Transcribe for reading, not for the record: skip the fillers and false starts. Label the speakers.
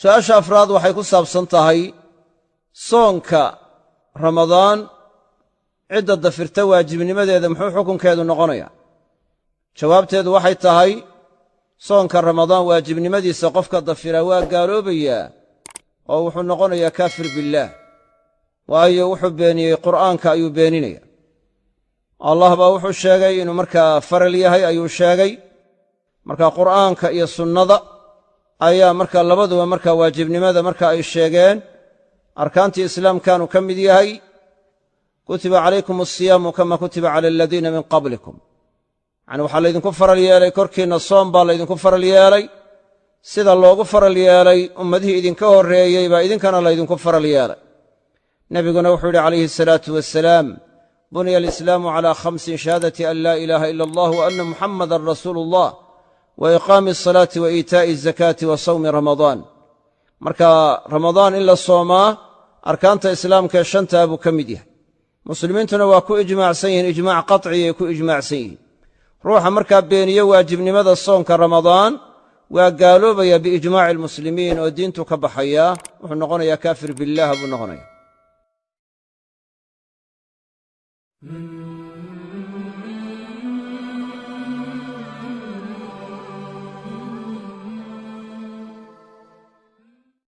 Speaker 1: Su'aasha afraad waxay ku saabsan tahay soonka Ramadaan cidda dafirta waajibnimadeeda muxuu xukunkeedu noqonayaa. Jawaabteedu waxay tahay soonka Ramadaan waajibnimadiisa qofka dafira waa gaaloobayaa oo wuxuu noqonayaa kaafir billaah, waayo wuxuu beeniyey Qur'aanka ayuu beeninaya. Allah baa wuxuu sheegay inuu markaa faral yahay ayuu sheegay. Marka Qur'aanka iyo sunnada ayaa markaa labaduba markaa waajibnimada marka ay sheegeen. Arkaantii islaamkaanu ka mid yahay. Kutiba calaykum asiyaamu kama kutiba cala aladiina min qablikum, yacni waxaa laydinku faral yeelay korkiinna soom baa laydinku faral yeelay, sida loogu faral yeelay ummadihii idinka horreeyey baa idinkana laydinku faral yeelay. Nebiguna wuxuu yidhi calayhi asalaatu wasalaam: buniya alislaamu calaa khamsin, shahaadati an laa ilaaha ila allah wa anna muxammadan rasuulu allah wa iqaami asalaati wa iitaa'i azakaati wa sawmi ramadaan. Marka Ramadaan in la soomaa arkaanta islaamka ee shantaa buu ka mid yahay. Muslimiintuna waa ku ijmaacsan yihiin, ijmaac qatciyay ku ijmaacsan yihiin. Ruuxa markaa beeniye waajibnimada soonka Ramadaan waa gaaloobaya biijmaaci almuslimiin oo diintu ka baxayaa, wuxuu noqonayaa kaafir billaah buu noqonaya.